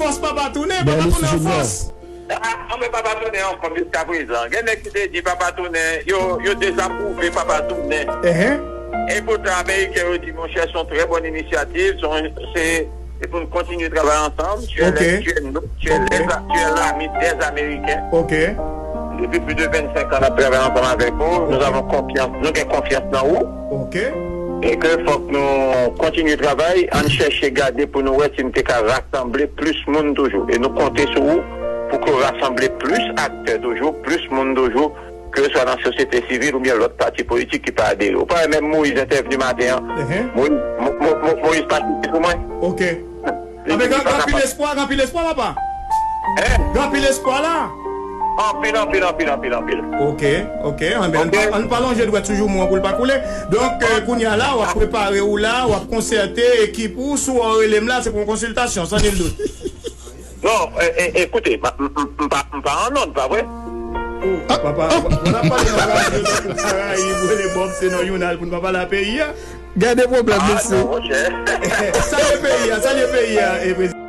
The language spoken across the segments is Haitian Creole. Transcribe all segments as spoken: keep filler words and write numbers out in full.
fòs papa tounen, papa tounen an fòs. Ah, anben papa tounen an fòs jiska prezan. Gen nèg ki te di papa tounen, yo, yo dezapwouve papa tounen. Enhen. E poutan, Ameriken yo di, monchè, se yon trè bòn inisyativ, se yon, se, se pou nou kontinye travay ansanm. Tu es, ok, le, tu es, nou, tu es, ok, les, tu es l'ami des Américains. Ok. Depi plis de vennsenk an, n ap travay ansanm avèk ou. Nou, ok, avon konfyans, nou gen konfyans nan ou. Ok. E ke fòk nou kontinye travay, ann chèche gade pou nou wè si n te ka rasanble plis moun toujou. E nou konte sou ou pou ke w rasanble plis aktè toujou, plis moun toujou, ke swa nan sosyete sivil oubyen lòt pati politik ki pa adere. Ou pa wè menm Moïse entèvni maten an? Enhen. Moïse, Mo-, Mo-, Mo-, Moïse pa site sou mwen. Ok. Anben, gen, gen anpil espwa, gen anpil espwa, papa. Hein? Gen anpil espwa la. Anpil, anpil, anpil, anpil, anpil. Ok, ok. Anben, ann pa, ann pa lonje dwèt sou joumou an pou l pa koule. Donk, euh, kounye a la, w ap prepare w la, w ap konsète ekip ou, si w rele m la, se pou yon konsiltasyon, san nil dout. Non, e, e, ekoute, m, m, m, m pa, m pa an nòd, pa vre? Oh, papa, papa, w ap pale nan radyo, se pou Karayib, rele Bob, se nan jounal pou n pa pale a peyi a. Gade pwoblèm, mesye. Ah, non, monchè. Salye peyi a, salye peyi a, e prezidan.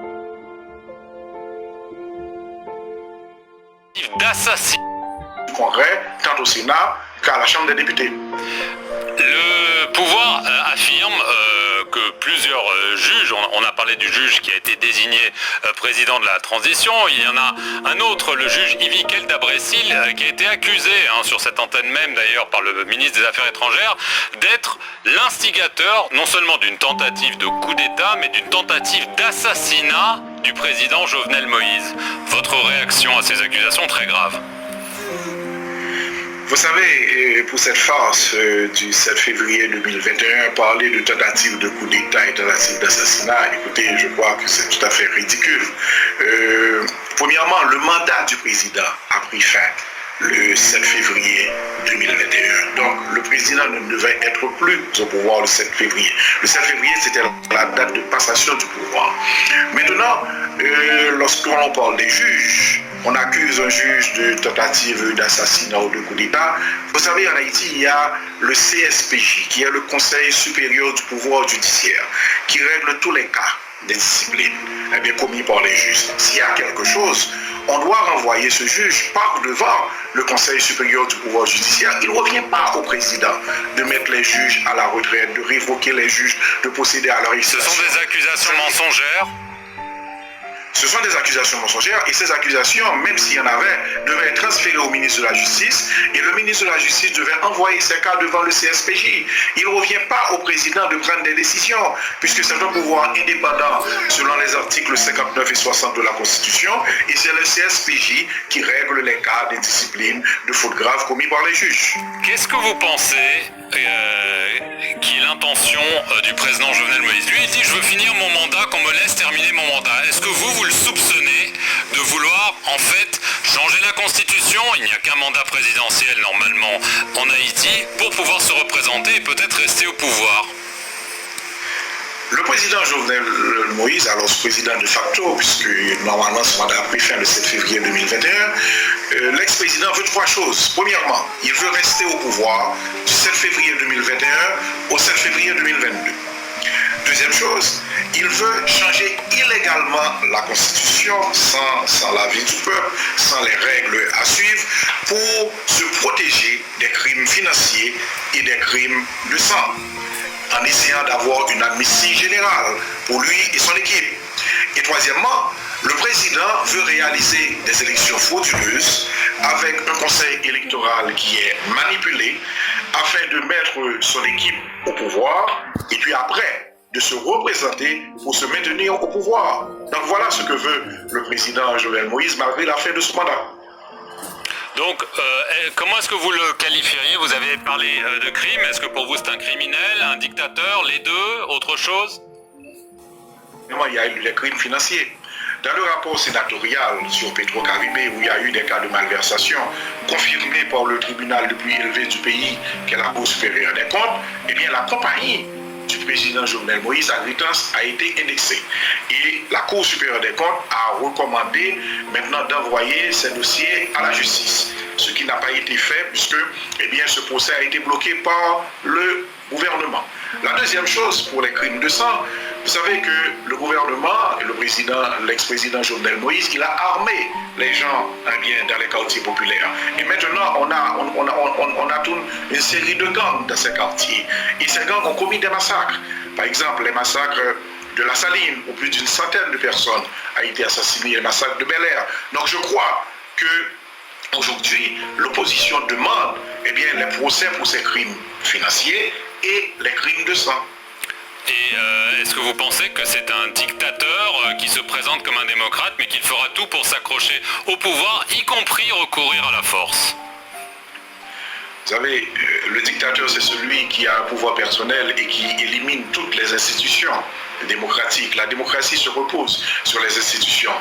D'assassinat du Congrès, tant au Sénat qu'à la Chambre des députés. Le pouvoir euh, affirme euh, que plusieurs euh, juges, on, on a parlé du juge qui a été désigné euh, président de la transition, il y en a un autre, le juge Yvikel Dabrecil, euh, qui a été accusé hein, sur cette antenne même d'ailleurs par le ministre des Affaires étrangères d'être l'instigateur non seulement d'une tentative de coup d'État, mais d'une tentative d'assassinat du président Jovenel Moïse. Votre réaction à ces accusations très graves ? Vous savez, euh, pour cette farce euh, du sept février deux mille vingt et un, parler de tentative de coup d'État et tentative d'assassinat, écoutez, je crois que c'est tout à fait ridicule. Euh, premièrement, le mandat du président a pris fin le sept février deux mille vingt et un. Donc, le président ne devait être plus au pouvoir le sept février. Le sept février, c'était la date de passation du pouvoir. Maintenant, euh, lorsqu'on parle des juges, on accuse un juge de tentative d'assassinat ou de coup d'État. Vous savez, en Haïti, il y a le C S P J, qui est le Conseil supérieur du pouvoir judiciaire, qui règle tous les cas de discipline, eh bien, commis par les juges. S'il y a quelque chose, on doit renvoyer ce juge par devant le Conseil supérieur du pouvoir judiciaire. Il ne revient pas au président de mettre les juges à la retraite, de révoquer les juges, de procéder à leur exécution. Ce sont des accusations mensongères. Ce sont des accusations mensongères et ces accusations, même s'il y en avait, devaient être transférées au ministre de la Justice et le ministre de la Justice devait envoyer ces cas devant le C S P J. Il ne revient pas au président de prendre des décisions, puisque c'est un pouvoir indépendant selon les articles cinquante-neuf et soixante de la Constitution et c'est le C S P J qui règle les cas d'indiscipline, de fautes graves commis par les juges. Qu'est-ce que vous pensez euh, qui est l'intention euh, du président Jovenel Moïse. Lui, il dit : « Je veux finir mon mandat, qu'on me laisse terminer mon mandat. » Est-ce que vous, vous le soupçonnez de vouloir, en fait, changer la constitution ? Il n'y a qu'un mandat présidentiel, normalement, en Haïti, pour pouvoir se représenter et peut-être rester au pouvoir. Le président Jovenel Moïse, alors président de facto, puisque normalement son mandat a pris fin le sept février deux mille vingt et un, euh, l'ex-président veut trois choses. Premièrement, il veut rester au pouvoir du sept février deux mille vingt et un au sept février deux mille vingt-deux. Deuxième chose, il veut changer illégalement la constitution sans, sans l'avis du peuple, sans les règles à suivre, pour se protéger des crimes financiers et des crimes de sang, en essayant d'avoir une amnistie générale pour lui et son équipe. Et troisièmement, le président veut réaliser des élections frauduleuses avec un conseil électoral qui est manipulé afin de mettre son équipe au pouvoir et puis après de se représenter pour se maintenir au pouvoir. Donc voilà ce que veut le président Jovenel Moïse malgré la fin de son mandat. Donc, euh, comment est-ce que vous le qualifieriez ? Vous avez parlé euh, de crime. Est-ce que pour vous c'est un criminel, un dictateur, les deux, autre chose ? Vraiment, il y a eu des crimes financiers. Dans le rapport sénatorial sur Petro-Caribe, où il y a eu des cas de malversation confirmés par le tribunal le plus élevé du pays, qui est la Cour supérieure des comptes, eh bien, la compagnie du président Jovenel Moïse, Agritrans, a été indexée. Et la Cour supérieure des comptes a recommandé maintenant d'envoyer ces dossiers à la justice, ce qui n'a pas été fait puisque eh bien, ce procès a été bloqué par le gouvernement. La deuxième chose, pour les crimes de sang, Vous savez que le gouvernement et le président, l'ex-président Jovenel Moïse, il a armé les gens, eh bien, dans les quartiers populaires. Et maintenant, on a, on, on a, on, on, on a tout une série de gangs dans ces quartiers. Et ces gangs ont commis des massacres. Par exemple, les massacres de La Saline, où plus d'une centaine de personnes a été assassinées, les massacres de Bel Air. Donc je crois que aujourd'hui, l'opposition demande, eh bien, les procès pour ces crimes financiers et les crimes de sang. Et euh, est-ce que vous pensez que c'est un dictateur euh, qui se présente comme un démocrate, mais qu'il fera tout pour s'accrocher au pouvoir, y compris recourir à la force ? Vous savez, euh, le dictateur, c'est celui qui a un pouvoir personnel et qui élimine toutes les institutions démocratiques. La démocratie se repose sur les institutions.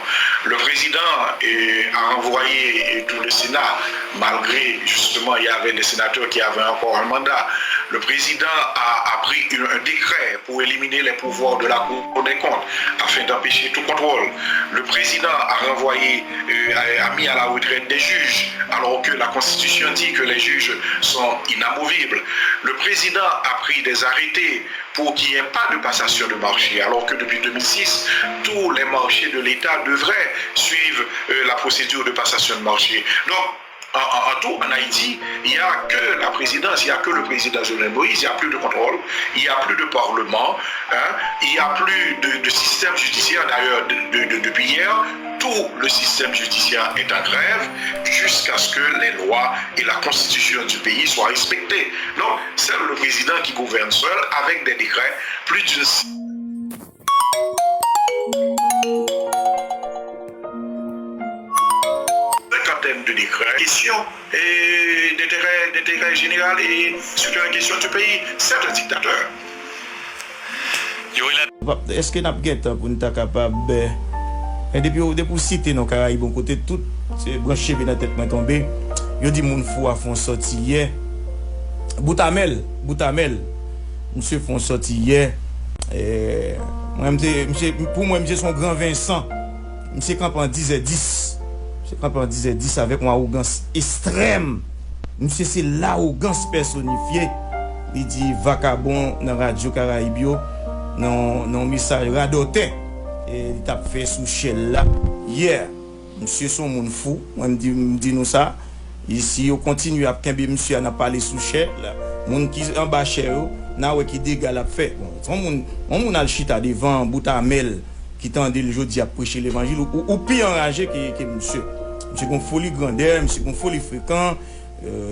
Le président euh, a renvoyé euh, tout le Sénat, malgré justement il y avait des sénateurs qui avaient encore un mandat. Le président a, a pris un décret pour éliminer les pouvoirs de la Cour des comptes afin d'empêcher tout contrôle. Le président a renvoyé, euh, a, a mis à la retraite des juges, alors que la Constitution dit que les juges sont inamovibles. Le président a pris des arrêtés pour qu'il n'y ait pas de passation de marché, alors que depuis deux mille six, tous les marchés de l'État devraient suivre euh, la procédure de passation de marché. Donc, en, en, en tout, en Haïti, il n'y a que la présidence, il n'y a que le président Jovenel Moïse, il n'y a plus de contrôle, il n'y a plus de parlement, hein, il n'y a plus de, de système judiciaire. D'ailleurs, de, de, de, depuis hier, tout le système judiciaire est en grève jusqu'à ce que les lois et la constitution du pays soient respectées. Donc, c'est le président qui gouverne seul avec des décrets, plus d'une cinquantaine de décrets. Question et d'intérêt, d'intérêt général et surtout la question du pays, c'est un dictateur. Èske n ap gen tan pou n ta kapab. Men depi w depi w site non Karayib yon kote tout se branch cheve nan tèt mwen tonbe. Yo di moun fou a fè yon sòti yè. Boutamèl, Boutamèl. Misye fè yon sòti yè. Mwen m te misye pou mwen misye se yon gran Vensan. Misye kanpe an dizè dis. Misye kanpe an dizè dis avèk yon awogans estrèm. Misye se lawogans pèsonifye. Li di vakabon nan radyo Karayib yo nan yon mesaj radòtè li t ap fè sou chèl la yè. Misye se yon moun fou, mwen m di m di nou sa. E si yo kontinye ap kenbe misye a nan pale sou chè, moun ki anba chè yo, n a wè ki dega l ap fè. Bon, yon moun, yon moun al chita devan Boutamèl ki tande l jodi ap preche levanjil, ou, ou pi anraje ke, ke misye. Misye gon foli grandè, misye gon foli frekan.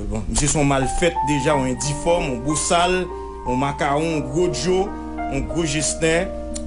Bon, misye se yon malfèt deja, yon endifòm, yon bosal, yon makawon, yon gwo djo, yon gwo jestè.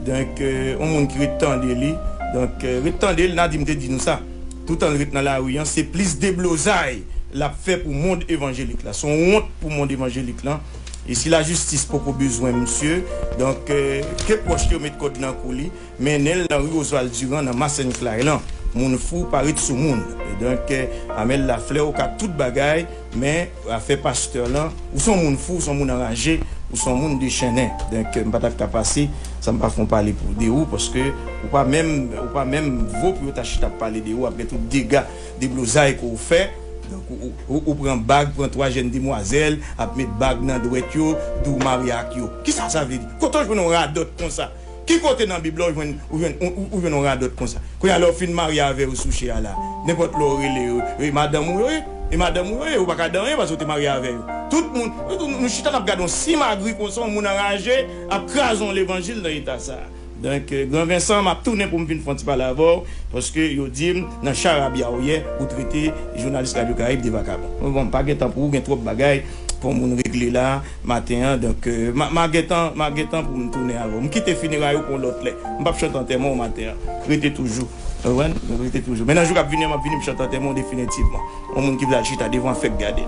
Donk, yon moun ki ret tande li. Donk, ret tande l, n a di m te di nou sa. Toutan l ret nan lari an, se plis deblozay l ap fè pou mond evanjelik la. Se yon wont pou mond evanjelik lan. E si lajistis poko bezwen misye, donk, ke pwòch li yo met kòd nan kou li, mennen l nan ri Oswald Durand nan Masenklay lan. Moun fou pa ret sou moun. Donk, Amel Lafleur ou ka tout bagay, men afè pastè lan, ou se yon moun fou, ou se yon moun anraje, ou se yon moun dechennen. Donk, m pa t ap ka pase san m pa fè yon pale pou de ou, paske ou pa menm, ou pa menm vo pou yo ta chita ap pale de ou, apre tout dega, deblozay ke w fè. Donk, ou, ou, ou pran bag, pran twa jèn demwazèl, ap met bag nan dwèt yo, di w marye ak yo. Kisa sa vle di? Kote w jwenn yon radòt konsa? Ki kote nan Bib la ou jwenn ou jwenn ou, ou, ou jwenn yon radòt konsa? Kounye a lè w fin marye avè yo sou chè a la, nenpòt lè w rele yo, e madanm ou yo ye, e madanm ou yo ye, ou pa ka di anyen paske w te marye avè yo. Tout moun, nou, nou chita n ap gade yon simagri konsa, yon moun anraje, ap kraze yon levanjil nan eta sa a. Donk, Gran Vensan, m ap tounen pou m vin fè yon ti pale avè w, paske yo di m nan charabya w yè, ou trete jounalis Radyo Karayib de vakabon. Bon, m pa gen tan pou ou, gen twòp bagay pou yon moun regle la. Maten an, donk, m a gentan, m a gentan pou m tounen avè w. M kite fineray ou pou yon lòt lè. M p ap chante antèman w maten an. Rete toujou. Ou konprann? Rete toujou. Men nan jou k ap vini an, m ap vini, m chante antèman w definitivman. Yon moun ki pral chita devan fèk gade.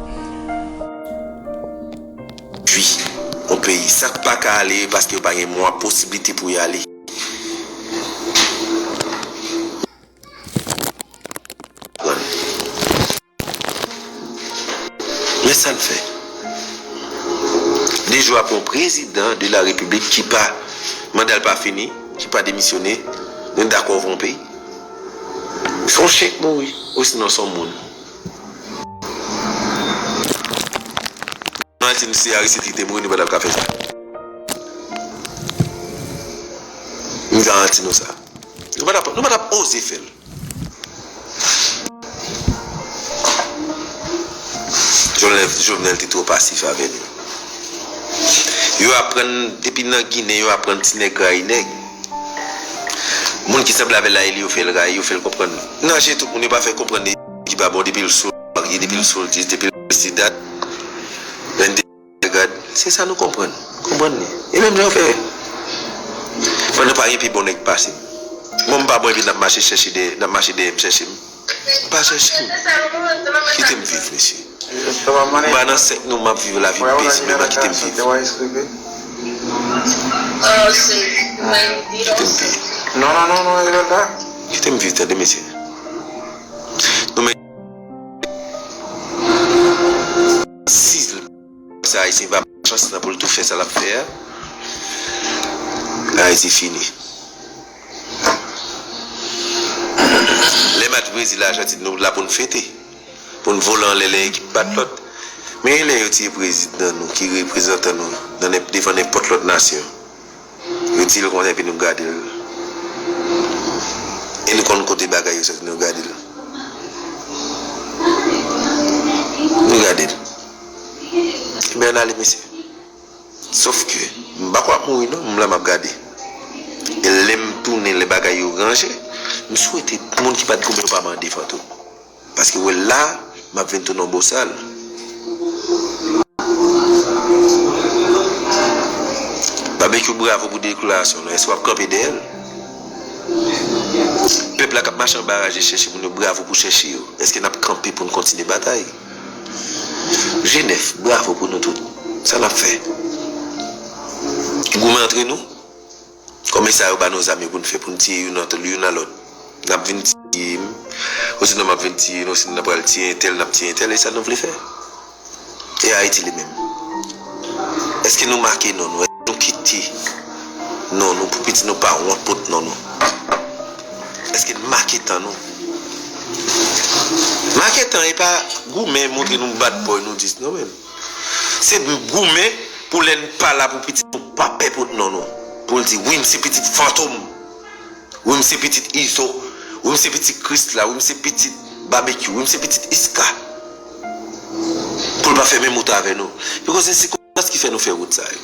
Pi, yon peyi, sa k pa ka ale, paske yo pa gen mwa posiblite pou y ale. Men sa l fè. De jou apre yon prezidan de la repiblik ki pa, manda l pa fini, ki pa demisyone, nou dakò vre yon peyi. Se yon chen k mouri, osinon se yon moun. Mwen al di nou se Aristide ki te mouri, nou pa t ap ka fè sa. M garanti nou sa. Nou pa t ap, nou pa t ap oze fè l. Jovenel, Jovenel te twò pasif avè nou. Yo aprann, depi nan Ginen, yo aprann ti nèg rayi nèg. Moun ki sanble avè l rayi li, yo fè l rayi, yo fè l konprann. Nan je tout moun, yo pa fè konprann ki pa bon depi l sou marye, depi l sou dis, depi l si dat. Gad, se sa nou konprann. Konprann li. E menm jan fè. Pandan pa gen pi bon nèg pase m. Bon, m pa bon epi n ap mache chèche dèyè, n ap mache dèyè m chèche m. Pa chèche m. Kite m viv, mesye. M pa nan sèk nou, m ap viv lavi pes, men pa kite m viv. Kite m viv. Non, non, non, non, e la. Kite m viv, tande, mesye. Nou men, si sa Ayisyen pa chans nan pou l tou fè sa l ap fè a, Ayiti fini. Lè m al Brezil, Ajantin, nou la pou n fete, pou n vole anlè lè ekip bat lòt. Men lè yo tiye prezidan nou ki reprezantan nou nan nenp-, devan nenpòt lòt nasyon, yo tiye l konsa epi nou gade l. E nou konn kote bagay yo soti, nou gade l. Nou gade l. Ebyen, n ale, mesye. Sòf ke, m pa kwè ap mouri non, m la m ap gade. E lè m tounen, lè bagay yo ranje, m swete moun ki pa t goumen yo pa mande Fantom. Paske w wè la, m ap vin tounen yon bosal. Babekyou, bravo pou deklarasyon w lan. Èske w ap kanpe dèyè l? Pèp la k ap mache anba raj e chèche moun yo, bravo pou chèche yo. Èske n ap kanpe pou n kontinye batay? Jenèf, bravo pou nou tout. Sa n ap fè? Goumen antre nou? Kòm e sa yo ba nou zam yo pou n fè, pou n tiye youn ant youn a lòt. N ap vin tiye m, osinon m ap vin tiye nou, osinon n ap pral tiye entèl, n ap tiye entèl, e sa nou vle fè? E Ayiti li menm? Èske nou make non nou? Èske nou kite non nou pou pitit nou pa wont pot non nou? Èske n make tan nou? Make tan e pa goumen montre nou bat bòy nou dis non menm. Se goumen pou lè n pa la pou pitit nou pa pè pot non nou. Pou l di, wi, m se pitit Fantom. Wi, m se pitit Izo. Wi, m se pitit Krisla. Wi, m se pitit Babekyou. Wi, m se pitit Iska. Pou l pa fè menm wout avè nou. Bikòz se sikonstans ki fè nou fè wout sa yo.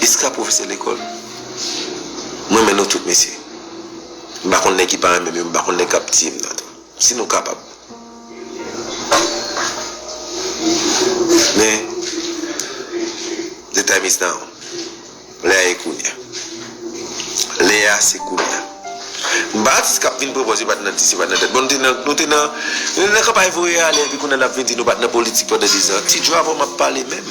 Iska pwofesè lekòl. M renmen nou tout, mesye. M pa konn nèg ki pa renmen m yo, m pa konn nèg k ap tiye m nan tou. Si nou kapab. Men, the time is now. Lè a e kounye a. Lè a se kounye a. M pa atis k ap vin pran pòz yo pa t nan dis, yo pa t nan tèt. Bon, nou te nan, nou te nan, nou te nan kanpay voye ale, epi kounye a n ap vin di nou pa t nan politik pandan dizan. Ti djo avan m ap pale menm.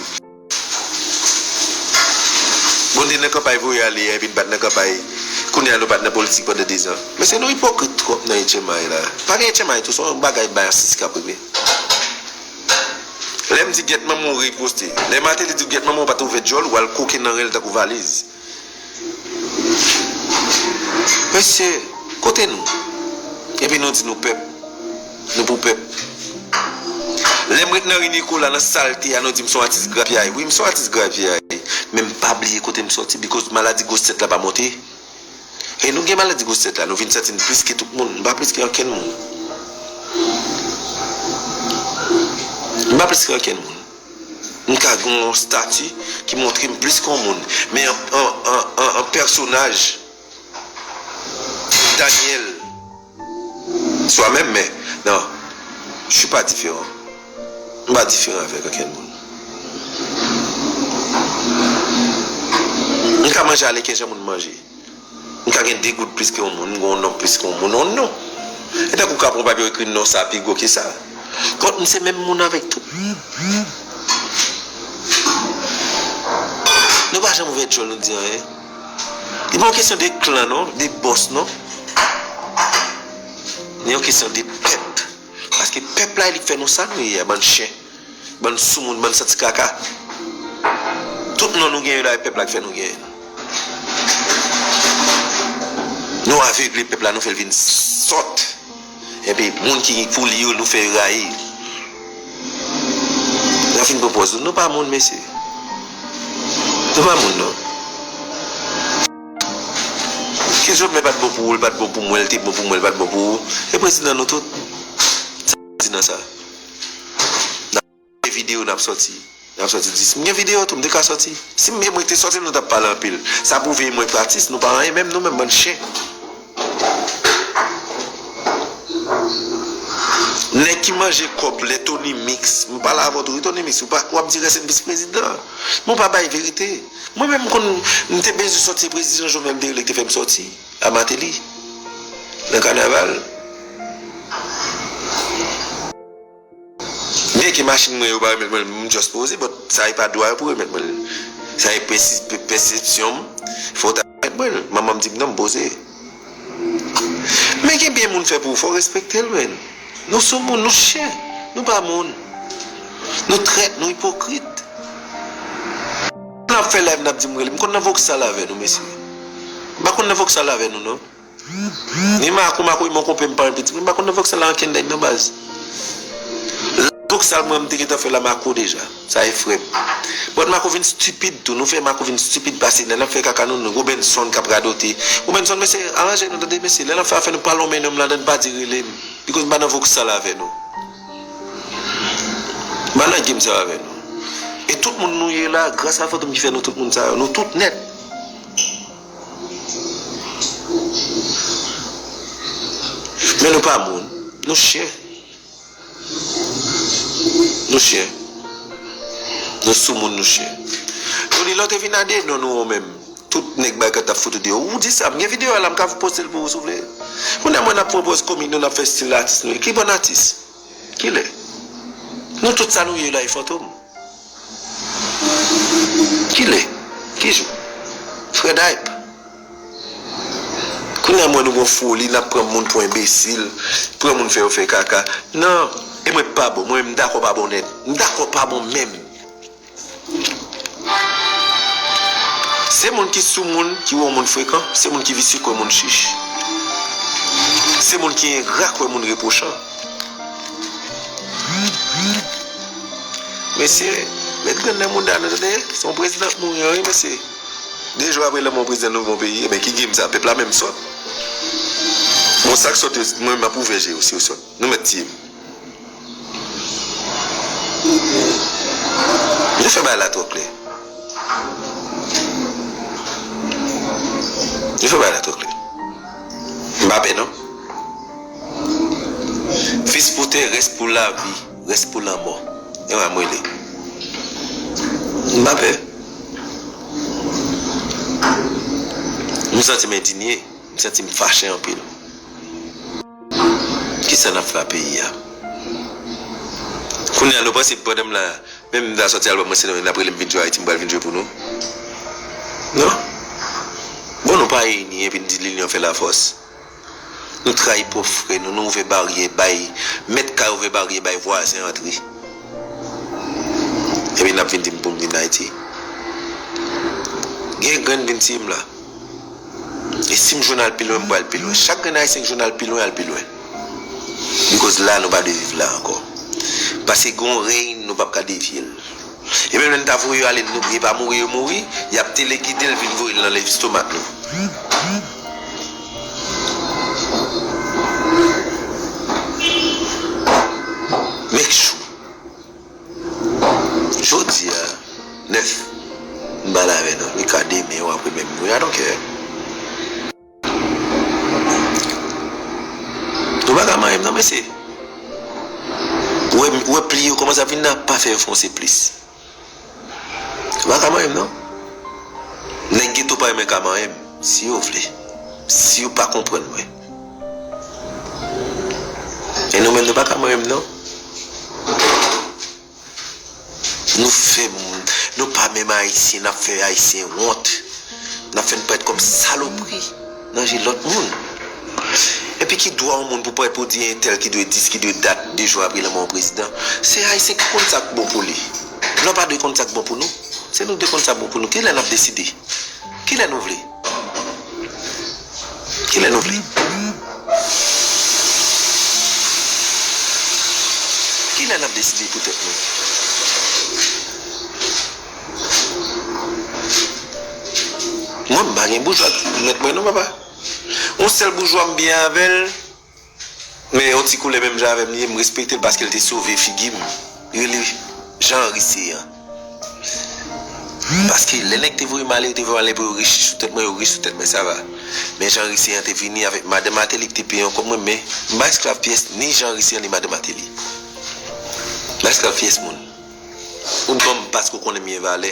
Bon, nou te nan kanpay voye ale a, epi n pa t nan kanpay. Kounye a nou pa t nan politik pandan dizan. Mesye, nou ipokrit twòp nan H M I la. Pa gen H M I tou, se yon bagay bay asis k ap rive. Lè m di gyèt manman w riposte. Lè Martelly di w gyèt manman w pa t ouvè djòl, w al koke nan ren l tankou valiz. Mesye, kote nou? Epi nou di nou pèp. Nou pou pèp. Lè m ret nan ri Nikola nan salte a, nou di m se yon atis grapyay. Wi, m se yon atis grapyay. Men m pa bliye kote m sòti, because maladi gwòs tèt la pa monte. E nou gen maladi gwòs tèt la, nou vin santi n plis ke tout moun. M pa plis ke ankenn moun. M pa plis ke ankenn moun. M ka gen yon estati ki montre m plis ke yon moun. Men an, an, an, an, an pèsonaj, Daniel, swa menm, men, non, je suis pas différent. M pa diferan avèk ankenn moun. M ka manje aleken jan moun manje. M ka gen de goud plis ke yon moun, m gen yon non plis ke yon moun, yon non. E tankou w ka pran papye w ekri non sa pi gwo ke sa. Kont m se menm moun avèk tout. Nou pa janm ouvè djòl nou di anyen. Li pa yon kesyon de klan non, de bòs non. Li yon kesyon de pèp. Paske pèp la e li k fè nou sa nou ye a, bann chen. Bann soumoun, bann santi kaka. Tout non nou genyen la, e pèp la ki fè nou genyen. Nou avegle pèp la, nou fè l vin sòt. Epi moun ki pou li yo, nou fè yo rayi. N ap fin pran pòz nou. Nou pa moun, mesye. Nou pa moun, non. Kit Jovenel pa t bon pou ou, l pa t bon pou mwen, l te bon pou mwen, l pa t bon pou ou. E prezidan nou tout. Sa w di nan sa? Nan videyo n ap sòti. N ap sòti dis. M gen videyo tou, m te ka sòti. Si m gen mwen te sòti, nou t ap pale anpil. Sa pwouve mwen pa atis, nou pa anyen, menm nou menm bann chen. Nèg ki manje kòb lè Tony Mix, m pale avè w tou, wi, Tony Mix, ou pa, w ap di S N P se prezidan. Men w pa bay verite. Mwen menm, m konn, m te bezwen sòti, se prezidan Jovenel m te rele ki te fè m sòti a Mateli, nan kanaval. Byenke machin mwen yo pa remèt mwen l, m just poze, but sa e pa dwa yo pou remèt mwen l. Sa e pèsi-, pè-, pèsepsyon m, fò w ta remèt mwen l. Manman m di m non, m poze. Men gen byen moun fè pou ou, fò w respekte l, men. Nou sou moun, nou chen. Nou pa moun. Nou trèt, nou ipokrit. N ap fè live, n ap di m rele. M konn nan Voksal avè nou, mesye. M pa konn nan Voksal avè nou, non. Ni Mako, Mako, e mon konpè m pa yon pitit. M pa konn nan Voksal la ankenn nèg nan baz. Voksal mwen, m te gentan fè la Mako deja. Sa e frè m. But Mako vin stipid tou. Nou fè Mako vin stipid pase. Lè n ap fè kaka nou, nou Robenson k ap radote. Robenson, mesye, aranje nou, tande, mesye. Lè n ap fè afè nou, pa lonmen non m ladan, pa di rele m. Because m pa nan Voksal avè nou. M pa nan game sa avè nou. E tout moun nou ye la, gras a Fantom ki fè nou tout moun sa yo. Nou tout nèt. Men nou pa moun. Nou chen. Nou chen. Nou sou moun, nou chen. Tony, lè w te vin a de non nou menm. Tout nèg bay kòt ap fout ou deyò. Ou di sa, m gen videyo a la, m ka poste l pou ou si w vle. Kounye a mwen n ap pran pòz komik nou, n ap fè stil atis nou. Ki bann atis? Kilè? Nou tout sa nou ye la e Fantom. Kilè? Ki jou? Fred Hype. Kounye a m wè nou gon foli, n ap pran moun pou enbesil, pran moun fè yo fè kaka. Non, e mwen k pa bon, mwen menm m dakò pa bon nèt. M dakò pa bon menm. Se moun ki sou moun ki wè yon moun frekan, se moun ki visye k wè moun chich. Se moun ki engra k wè moun repwochan. Mesye, met grenn nan mouda nou, tande? Se yon prezidan k mouri an, wi, mesye. De jou apre lanmò prezidan nou bon peyi, ebyen, ki game sa? Pèp la menm sòt. Bon, sa k sòt yo, mwen, m ap ouvè je yo, si yo sòt. Nou mèt tiye m. Yo fè bagay la twò klè. Yo fè bagay la twò klè. M pa pè, non. Fis pou tè, rès pou lavi, rès pou lanmò. E wè m rele. M pa pè. M santi m endinye. M santi m fache anpil. Kisa n ap fè a peyi a? Kounye a, nou panse pandan m la, menm m ta sòti albòm mwen, se n ap rele m vin jwe Ayiti, m pral vin jwe pou nou? Non. Bon, nou pa ini epi n di linyon fè lafòs. Nou trayi pwòp frè nou, nou ouvè baryè bay, mèt kay ouvè baryè bay vwazen antre. Epi n ap vin di m pou m vin Ayiti. Gen grenn vin tiye m la. E si m jwenn al pi lwen, m pral pi lwen. Chak grenn ayisyen k jwenn al pi lwen, al pi lwen. Because la, nou pa dwe viv la ankò. Paske gen yon rèy, nou p ap ka devye l. E menm lè n ta voye yo ale, nou, e pa mouri yo mouri, y ap telegide l vin voye l nan lestomak nou. Make sure. Jodi a, nèf, m pale avè nou. Li ka demen ou apre menm. We, I don't care. Nou pa ka manyen m non, mesye. Ou wè, ou wè pli yo kòmanse ap vin nan, pa fè yo fonse plis. Nou pa ka manyen m non. Nèg geto pa renmen ka manyen m, si yo vle. Si yo pa konprann mwen. E nou menm, nou pa ka manyen m non. Nou fè moun, nou pa menm Ayisyen, n ap fè Ayisyen wont. N ap fè n parèt kòm salopri nan je lòt moun. Epi ki dwa yon moun pou parèt pou di entèl ki dwe dis, ki dwe dat, de jou apre lanmò yon prezidan? Se Ayisyen ki konn sa k bon pou li. Nou pa dwe konn sa k bon pou nou. Se nou k dwe konn sa k bon pou nou. Kilè n ap deside? Kilè nou vle? Kilè nou vle? Kilè n ap deside pou tèt nou? Mwen, m pa gen boujwa pou mèt mwen non, papa. Yon sèl boujwa m byen avè l, men yon ti koulè menm jan avè m li ye, m respekte l paske l te sove figi m. Li rele Jean Riceyan. Paske lè nèg te voye m ale, yo te voye m ale pou yo rich sou tèt mwen, yo rich sou tèt mwen, sa va. Men Jean Riceyan te vini avèk madan Martelly ki te peye yon kòb mwen, men m pa esklav pyès ni Jean Riceyan ni madan Martelly. M pa esklav pyès moun. Ou ban m paske w konnen m gen valè.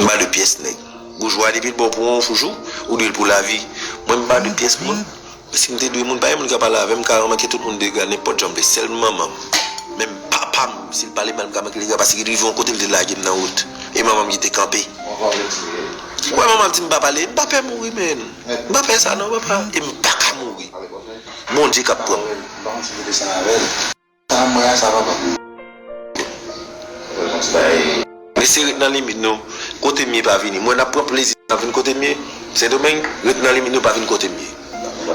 M pa de pyès nèg. Boujwa depi l ba w pou yon jou, ou dwe l pou lavi. Mwen m pa de pyès moun. Si m te dwe moun, pa gen moun ka pale avè m, m ka ranmake tout moun dega nenpòt jan m vle. Sèl manman m. Menm papa m, si l pale mal, m ka manke l dega paske li rive yon kote l te lage m nan wout. E manman m ki te kanpe. Ou wè manman m di m pa pale, m pa pè mouri, men. M pa pè sa non, papa. E m pa ka mouri. Bondye k ap pran m. Mesye, ret nan limit nou. Kote m ye pa vini. Mwen n ap pran plezi n ap vin kote m ye. Sendomeng, ret nan limit nou, pa vin kote m ye.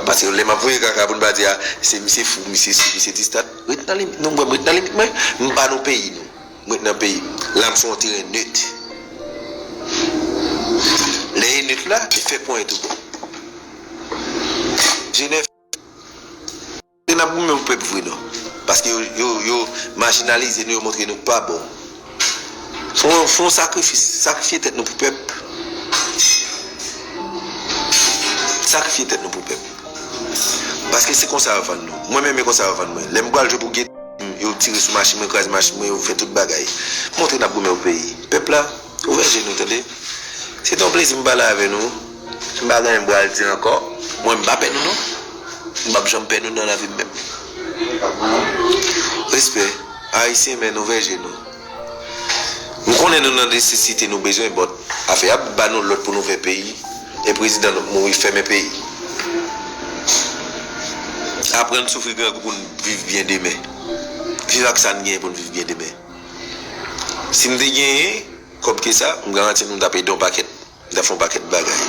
Paske lè m ap voye kaka pou n pa di a, se misye fou, misye si, misye distat. Ret nan limit nou, mwen, m ret nan limit mwen. M pa nan peyi nou. M ret nan peyi m. La m sou yon teren net. Lè e net la, e fè pwen tou bon. Jenèf. N ap goumen pou pèp vre non. Paske yo, yo, yo majinalize nou, yo montre nou pa bon. Fè yon, fè yon sakrifis, sakrifye tèt nou pou pèp. Sakrifye tèt nou pou pèp. Paske se konsa yo vann nou. Mwen menm e konsa yo vann mwen. Lè m pral jwe pou Gete, yo tire sou machin mwen, kraze machin mwen, yo fè tout bagay. Montre n ap goumen pou peyi. Pèp la, ouvè je nou, tande. Se te yon plezi m pale avè nou. M pa gen anyen m pral di ankò. Mwen, m pa pè nou non. M p ap janm pè nou nan lavi m menm. Respè. Ayisyen, men nou ouvè je nou. M konnen nou nan nesesite, nou bezwen, but afè ap ba nou lòd pou nou fè peyi. E prezidan nou mouri, fèmen peyi. Aprann soufri grangou pou n viv byen demen. Viv ak sa n genyen pou n viv byen demen. Si m te genyen kòb ke sa, m garanti nou m t ap ede yon pakèt. M t ap fè yon pakèt bagay.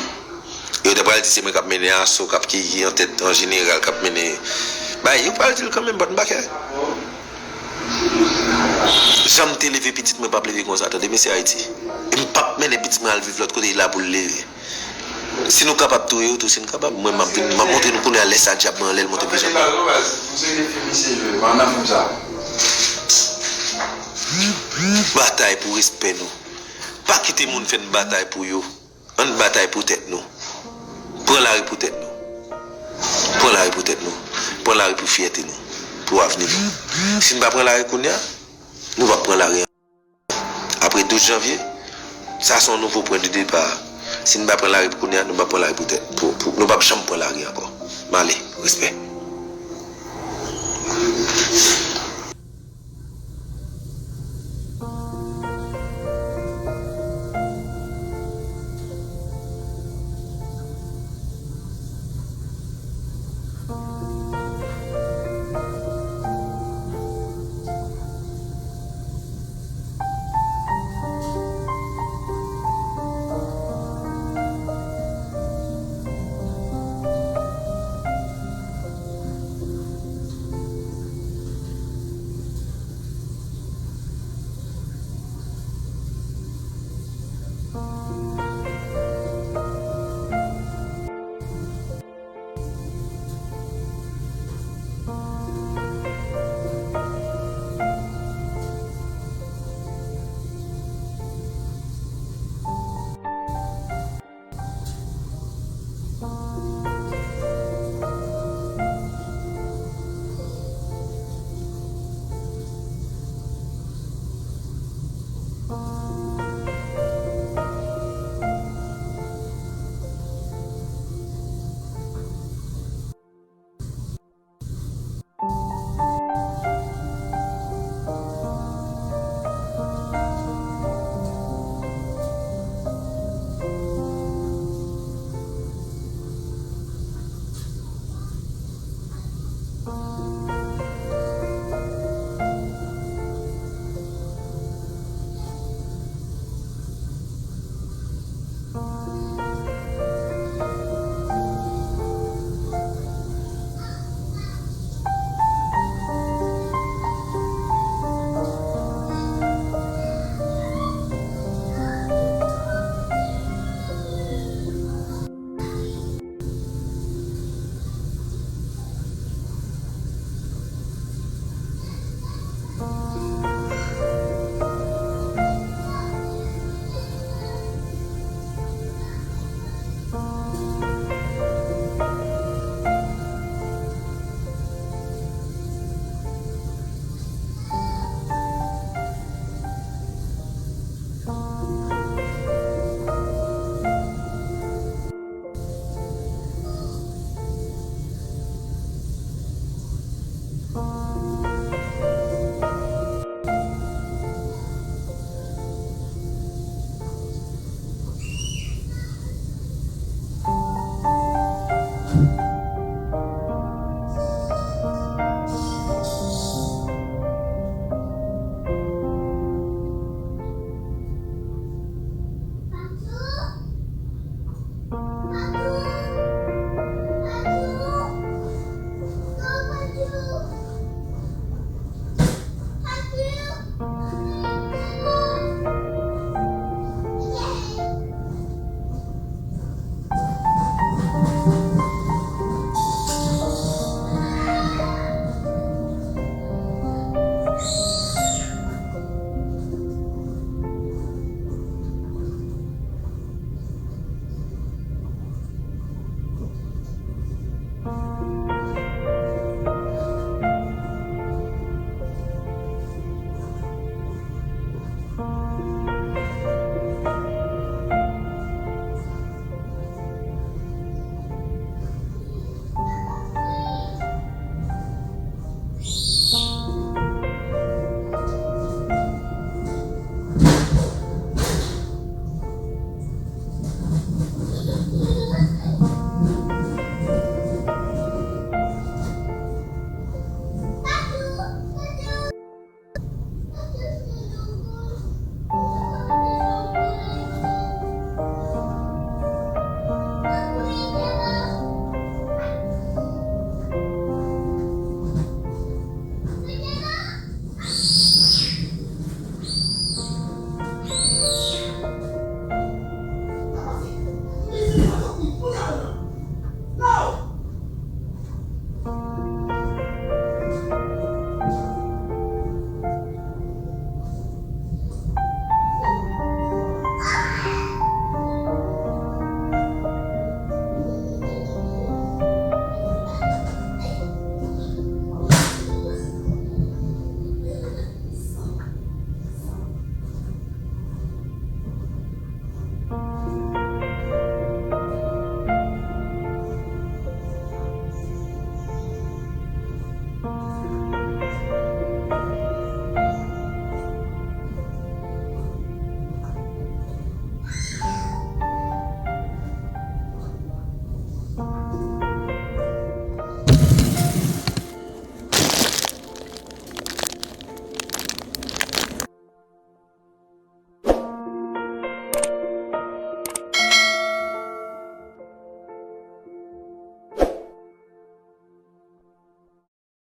Yo ta pral di se mwen k ap mennen aso, k ap ki, ki antèt an jeneral, k ap mennen. Bay, yo pral di l kanmenm, but m pa kè. Jan m te leve pitit mwen p ap leve konsa, tande mesye Ayiti. E m p ap mennen pitit mwen al viv lòt kote, e la pou l leve. Si nou kapab touye yo tou, si n kapab, mwen m ap vin, m ap montre nou kounye a lè sa dyab mwen anlè l monte pou janm. Batay pou respè nou. Pa kite moun fè n batay pou yo. Ann batay pou tèt nou. Pran lari pou tèt nou. Pran lari pou tèt nou. Pran lari pou fyète nou. Pou avni nou. Si n pa pran lari kounye a, nou p ap pran lari apre douz janvye. Sa se yon nouvo pwen de depa. Si n pa pran lari pou kounye a, nou p ap pran lari pou tèt. Pou, pou, nou p ap janm pran lari ankò. M ale. Respè.